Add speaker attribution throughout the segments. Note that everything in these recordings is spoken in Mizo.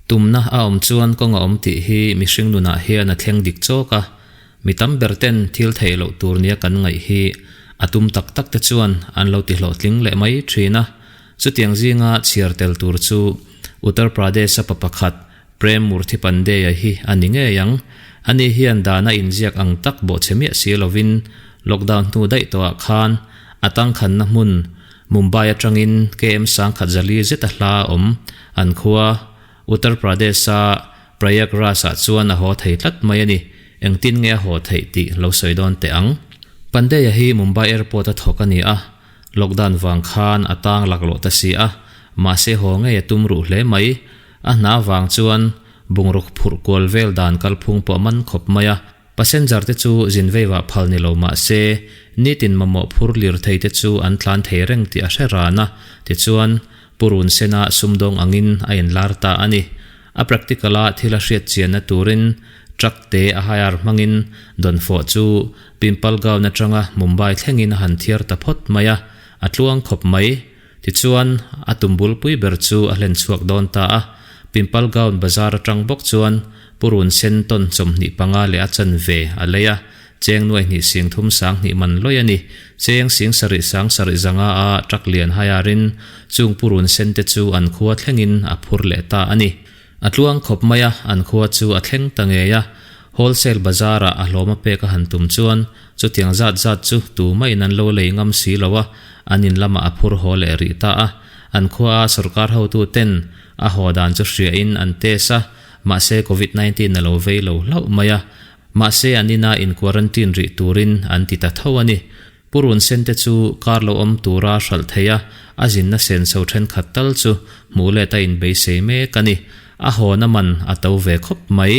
Speaker 1: Tumna a awm chuan kawng a awm tih hi mihring nunah hian a thleng dik chawk a, mi tam ber ten thil theih loh tur nia kan ngaih hi a tum tak tak te chuan an lo ti hlawhtling leh mai thin a. Chutiang zinga chhiar tel tur chu Uttar Pradesh-a pa pakhat Prem Murthy Pandey-a hi a ni ngei ang. Ani hian dana inziak ang tak bawhchhe miah si lovin lockdown hnu daih tawhah khan a tangkhanna hmun Mumbai atangin KM sangkhat zali zeta hla a awm. An khua, Uttar Pradesh-a Prayagraj-ah chuan a haw thei tlat mai a ni. Engtin nge a haw theih tih lo sawi dawn teh ang. Pandey-a hi Mumbai Airport-a thawk a ni a, lockdown vang khan a tang laklawh ta si a, mahse haw ngei a tum ruh hle mai. A hna vang chuan bungruk phurh kual vel dan kalphung pawh a man khawp mai a. Passenger te chu zin veivah phal ni lo mah se, nitin mamawh phur lirthei te chu an tlan thei reng tih a hre ran a, tichuan, Purun Sena sumdawng angin a inlar ta a ni. A practical-a thil a hriat chianna turin truck te a hire hmangin dawnfawh chu Pimpalgaon atanga Mumbai thlengin a han thiar ta phawt mai a, a tluang khawp mai. Tichuan, a tum bulpui ber chu a hlen chhuak dawn ta a, Pimpalgaon bazar atang bawk chuan Purun sen tawn 25 leh a chanve a lei a, cheng nuai hnih sing thum sang hnih man lawih a ni. Cheng sing sarih sang sarih zanga a truck lian haiarin chung Purun sen te chu an khua thlengin a phur leh ta a ni. A tluang khawp mai a, an khua chu a thleng ta ngei a, wholesale bazar ah a hlawm a pek a han tum chuan chutiang zat zat chu tumah in an lo lei ngam si lo a, an in lamah a phur haw leh rih ta a. An khua a sorkar hotu ten a haw dan chu hria in an test a, mahse covid 19 a lo vei lo hlauh mai a, mahse an ina in quarantine rih turin an ti ta tho a ni. Purun sen te chu kar lo awm tura hralh thei a, a zinna senso thenkhat tal chu hmuh let a inbeisei mek a ni. A hawna man a to ve khawp mai.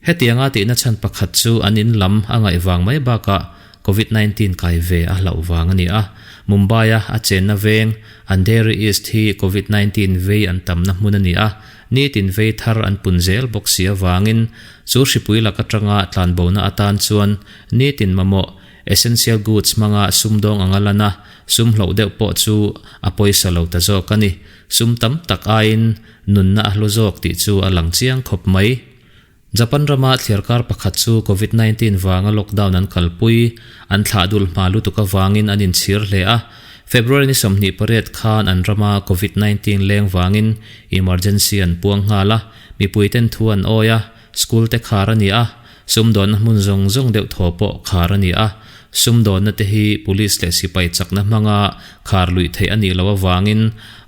Speaker 1: Hetianga tihna chhan pakhat chu an in lam a ngaih vang mai bakah Covid 19 kai ve a hlauh vang a ni a. Mumbai-a a chenna veng, Andheri East hi Covid 19 vei an tamna hmun a ni a, nitin vei thar an pun zel bawk si avangin chu hripui lak atanga tlanbona atan chuan nitin mamawh Essential goods hmanga sumdawng anga lan a, sum hloh deuh pawh chu a pawisa lo ta zawk a ni. Sum tam tak aiin nunna a hlu zawk tih chu a lang chiang khawp mai. Japan rama thliarkar pakhat chu Covid 19 vanga lockdown an kalpui, an thlah dul hma lutuk avangin an inchhir hle a. February ni 28 khan an rama Covid 19 leng vangin emergency an puang nghal a, mipuiten thu an awi a, school te khar a ni a, Sumdawnna hmun zawng zawng deuh thaw pawh khar a ni a, sumdawnna te hi police leh sipai chakna hmanga khar luih theih a nih loh avangin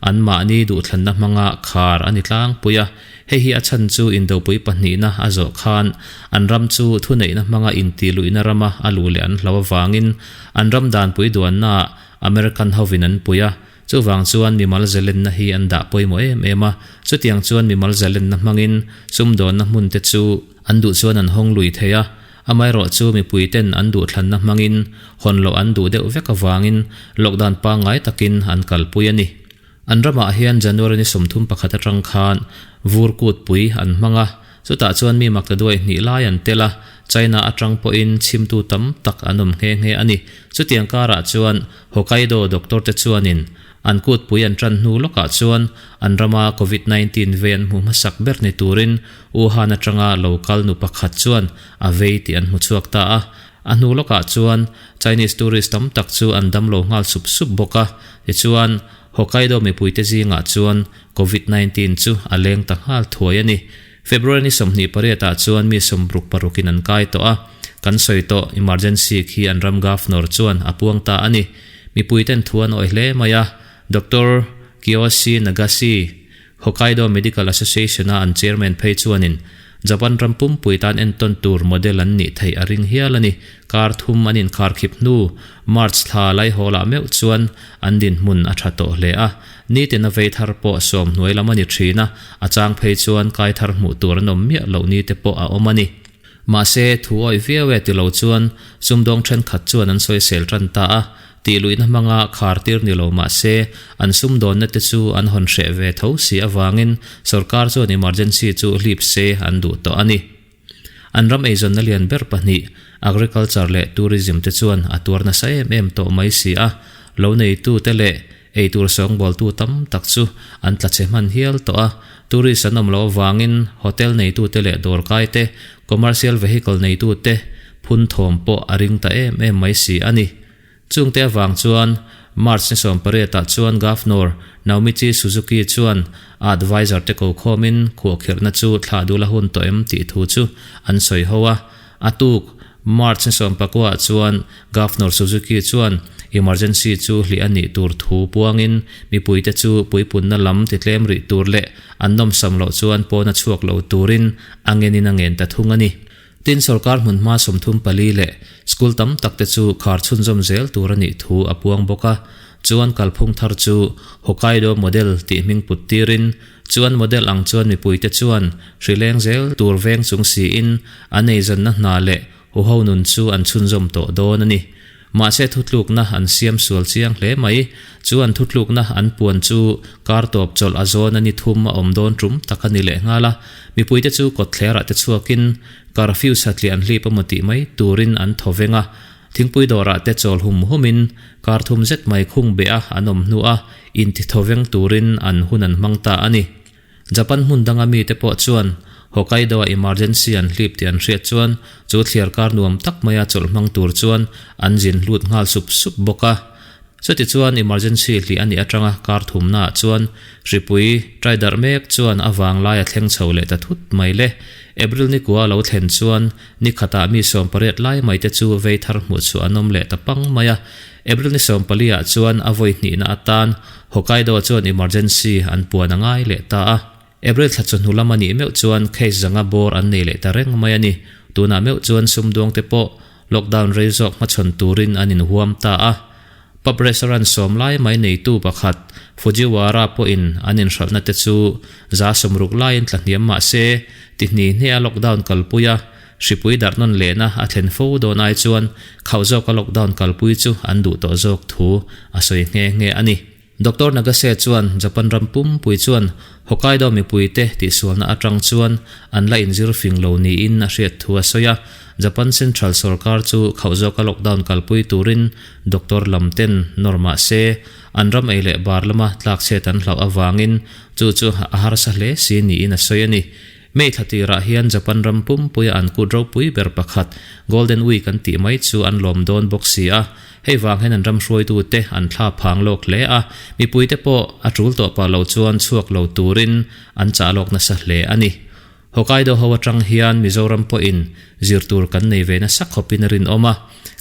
Speaker 1: anmahni duhthlanna hmanga khar a ni tlangpui a. Hei hi a chhan chu indopui pahnihna a zawh khan an ram chu thuneihna hmanga intihluihna rama a luh leh an hlau avangin an ram danpui duannaah American hovin an pui a. Chuvang chuan mimal zalenna hi an dah pawimawh em em a, chutiang chuan mimal zalenna hmangin sumdawnna hmun te chu an duh chuan an hawng lui thei a, amaherawh chu mipui ten an duhthlanna hmangin hawn loh an duh deuh vek avangin lockdown pangngai takin an kalpui a ni. An ramah hian January ni 31 atang khan vur kutpui an hmang a, chutah chuan mi makta duai hnih lai an tel a, China atang pawhin chhimtu tam tak an awm nghe nghe a ni. Chutiang karah chuan Hokkaido doctor te chuanin an kutpui an tan hnu lawkah chuan an rama Covid 19 vei an hmu hmasak ber ni turin Wuhan atanga lo kal nu pakhat chuan a vei tih an hmu chhuak ta a. A hnu lawkah chuan Chinese tourist tam tak chu an damlo nghal sup sup bawk a, tichuan Hokkaido mipuite zingah chuan Covid 19 chu a leng ta nghal thuai a ni. February ni 28 ah chuan mi 66 in an kai tawh a, kan sawi tawh emergency khi an ram governor chuan a puang ta a ni. Mipuiten thu an awih hle mai a, Doctor Kiyoshi Nagasi, Hokkaido Medical Association a an chairman phei chuanin Japan ram pumpui tan entawn tur model an nih theih a ring hial a ni. Kar thum an inkharkhip hnu March thla laihawlah meuh chuan an dinhmun a tha tawh hle a. Nitin a vei thar pawh sawm hnuai lam a ni thin a, a chang phei chuan kai thar hmuh tur an awm miah loh ni te pawh a awm a ni. Mahse, thu awih viau e ti lo chuan sumdawng thenkhat chuan an sawisel tan ta a, tih luihna hmanga khar tir ni lo mah se, an sumdawnna te chu an hawn hreh ve tho si avangin sorkar chuan emergency chu hlip se an duh tawh a ni. An ram eizawnna lian ber pahnih, agriculture leh tourism te chuan a tuar nasa em em tawh mai si a, lo neitute leh. eitur sawngbawltu tam tak chu an tla chhe hman hial tawh a. Tourist an awm loh avangin hotel neitute leh dawrkai te, commercial vehicle neitute phun thawm pawh a ring ta em em mai si a ni. Chungte avang chuan March ni 18 ah chuan Governor Naomichi Suzuki chuan a adviser te ko khawmin khuahkhirhna chu thlah dul a hun tawh em tih thu chu an sawi ho a. A tuk March ni 19 ah chuan Governor Suzuki chuan emergency chu hlih a nih tur thu puangin mipuite chu puipunna lam ti tlem rih tur leh an nawmsam loh chuan pawn a chhuak lo turin a ngenin a ngen ta thung a ni. Tin, sorkar hmunhma 34 leh school tam tak te chu khar chhunzawm zel tur a nih thu a puang bawk a. Chuan kalphung thar chu Hokkaido model tih hming put tirin, chuan model ang chuan mipuite chuan hri leng zel tur veng chung siin an eizawnna hna leh huho nun chu an chhunzawm tawh dawn a ni. Mahse thutlukna an siam sual chiang hle mai. Chu an thutlukna an puan chu kar tawp chawlh a zawn a ni thum a awm dawn tum tak a ni leh nghal a. Mipuite chu kawtthlerah te chhuakin curfew satliah an hlip emaw tih mai turin an thaw veng a. Thingpui dawrah te chawl hum humin kar thum zet mai khung beh a an awm hnu a inti thaw veng turin an hun an hmang ta a ni. Japan hmun danga mite pawh chuan Hokkaido-a emergency an hlip tih an hriat chuan chu thliar kar nuam tak maia chawlh hmang tur chuan an zin hlut nghal sup sup bawk a. Chuti chuan emergency hlih a nih atanga kar thumnaah chuan hripui trai darh mek chuan a vanglai a thleng chho leh ta thut mai le. April nikua a lo thlen chuan ni khatah mi 18 lai mai te chu vei thar hmuh chhuah an awm leh ta pang mai a. April ni 14 ah chuan a vawi hnihna atan Hokkaido chuan emergency an puan a ngai leh ta a. April thla chawhnu lam a nih meuh chuan case zanga bawr an nei leh ta reng mai a ni. Tunah meuh chuan sumduangte pawh lockdown rei zawk hmachhawn turin an inhuam ta a. Pub restaurant sawm lai mai neitu pakhat Fujiwara pawhin an inhralhna te chu 60% laiin tla hniam mah se, ti hni hne a lockdown kalpui a, hripui darh nawn lehna a thlen fo dawn ai chuan khauh zawka lockdown kalpui chu an duh tawh zawk thu a sawi nghe nghe a ni. Doctor Nagase chuan Japan ram pumpui chuan Hokkaido mipuite tihsualna atang chuan an la inzir fing lo niin a hriat thu a sawi a, Japan Central sorkar chu khauh zawka lockdown kalpui turin doctor lam ten nawr mah se an ram ei leh bar lama tlakchhiat an hlauh avangin chu chu a harsa hle si niin a sawi a ni. May thla tirah hian Japan ram pumpuia an kut ropui ber pakhat Golden Week an tih mai chu an lawm dawn bawk si a, hei vang hian an ram hruaitute an thla phang lawk hle a, mipuite pawh a tul tawh pah lo chuan chhuak lo turin an chah lawk nasa hle a ni. Hokkaido ho atang hian Mizoram pawhin zir tur kan nei ve nasa khawpin a rinawm a,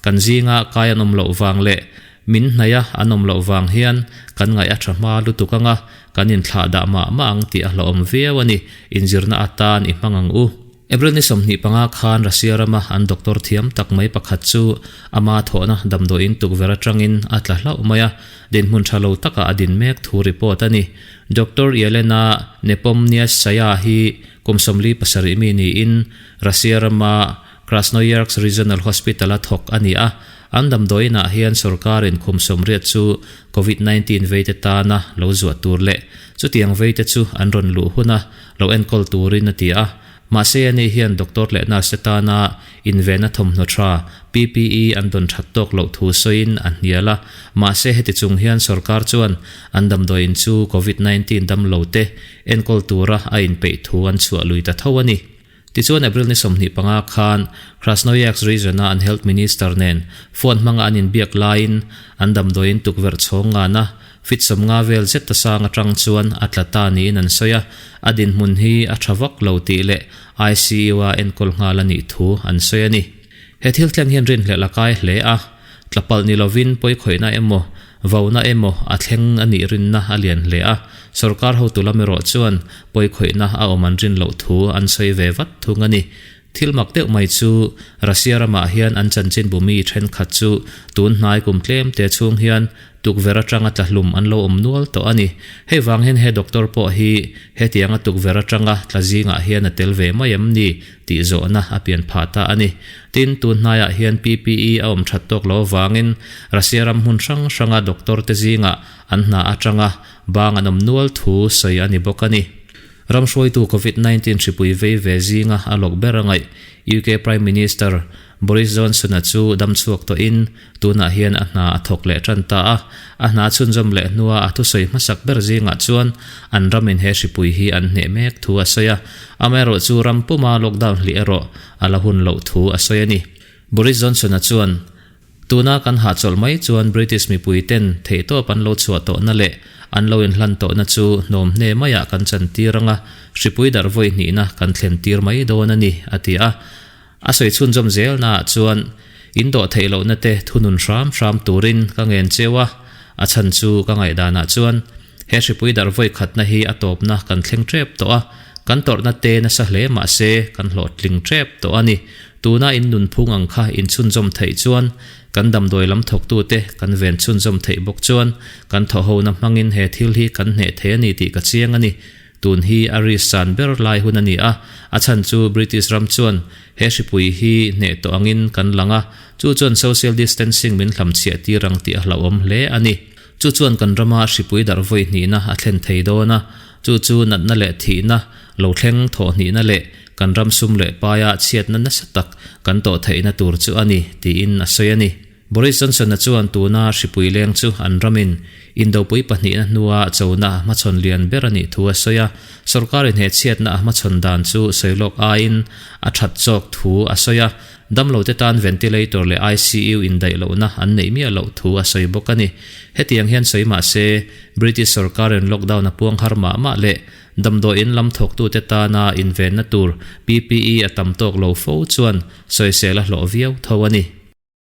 Speaker 1: kan zinga kai an awm loh vang leh Min hnaih a an awm loh vang hian kan ngaih a tha hma lutuk anga kan inthlah dah mah mah ang tih a hlauhawm viau a ni, inzirna atan i hmang ang u. April ni 25 khan Russia rama an doctor thiam tak mai pakhat chu ama thawhna damdawiin tukverh atangin a tla hlauh mai a, dinhmun tha lo takah a din mek thu report a ni. Doctor Yelena Nepomniachtchaya hi kum 47 mi niin Russia rama Krasnoyarsk Regional Hospital-a thawk a ni a, an damdawiinah hian sorkarin khum 80 chu Covid 19 veite tana lo zuah tur leh chutiang veite chu an rawn luh huna lo enkawl turin a ti a. Mahse ani hian doctor leh nurse te tana invenna thawmhnaw tha, PPE, an dawn that tawk loh thu sawiin a hnial a. Mahse heti chung hian sorkar chuan an damdawiin chu Covid 19 damlo te enkawl tura a inpeih thu an chhuah lui ta tho a ni. Tichuan April ni 25 khan Krasnoyarsk region-a an Health Minister nen phone hmanga an inbiak laiin an damdawiin tukverh chhawng ngana fit 50 vel zet ta sang atang chuan a tla ta niin an sawi a, a dinhmun hi a tha vak lo tih leh ICU-a enkawl nghal a nih thu an sawi a ni. He thil thleng hian rinhlelh a kai hle a, tla palh ni lovin pawikhawihna emaw Vauna emaw a thleng a nih rinna a lian hle a, sorkar hotu lam erawh chuan pawikhawihna a awm an rin loh thu an sawi ve vat thung a ni. Thil mak deuh mai chu Russia ramah hian an chanchinbu mi thenkhat chu tun hnai kum tlem te chhung hian tukverh atanga tla hlum an lo awm nual tawh a ni. Hei vang hian he doctor pawh hi hetianga tukverh atanga tla zingah hian a tel ve mai em ni tih zawhna a pian phah ta a ni. Tin, tun hnaiah hian PPE a awm that tawk lo avangin Russia ram hmun hrang hranga doctor te zingah an hna atanga bang an awm nual thu sawi a ni bawk a ni. Ram hruaitu Covid 19 hripui vei ve zinga a lawk ber a ngaih UK Prime Minister. Boris Johnson-a chu dam chhuak tawhin tunah hian a hna a thawk leh tan ta a. A hna chhunzawm leh hnua a thusawi hmasak ber zingah chuan an ramin he hripui hi an hneh mek thu a sawi a. Amaherawhchu ram puma lockdown hlih erawh a la hun loh thu a sawi a ni. Boris Johnson-a chuan, Tuna kan hahchawlh mai chuan British mipui ten theihtawp an lo chhuah tawhna leh an lo inhlan tawhna chu hnawm hne maiah kan chantir anga hripui darh vawi hnihna kan thlen tir mai dawn a ni, a ti a. A sawi chhunzawm zelnaah chuan in dawh theih lohna te thunun hram hram turin ka ngen cheu a, a chhan chu ka ngaihdanah chuan he hripui darh vawi khatna hi a tawpna kan thleng tep tawh a, kan tawrhna te nasa hle mahse kan hlawhtling tep tawh a ni. Tuna in nunphung ang kha in chhunzawm theih chuan kan damdawi lam thawktute kan ven chhunzawm theih bawk chuan kan thawhhona hmangin he thil hi kan hneh thei a ni tih ka chiang a ni. Tun hi a risk san ber lai hun a ni a, a chhan chu British ram chuan he hripui hi hneh tawh angin kan lang a, chu chuan social distancing min hlamchhiah tir ang tih a hlauhawm hle a ni. Chu chuan kan rama hripui darh vawi hnihna a thlen thei dawn a, chu chu natna leh thihna, lo thleng thawh hnihna leh kan ram sum leh paia chhiatna nasa tak kan tawh theihna tur chu a ni, tiin a sawi a ni. Boris Johnson-a chuan tuna hripui leng chu an ramin indopui pahnihna hnua chona a hmachhawn lian ber a nih thu a sawi a, sorkar inhehchhiatna a hmachhawn dan chu sawi lawk aiin a that zawk thu a sawi a, damlote tan ventilator leh ICU indaih lohna an neih miah loh thu a sawi bawk a ni. Hetiang hian sawi mah se, British sorkarin lockdown a puang har mah mah leh damdawiin lam thawktute tana invenna tur PPE a tam tawk lo fo chuan sawisel a hlawh viau tho a ni.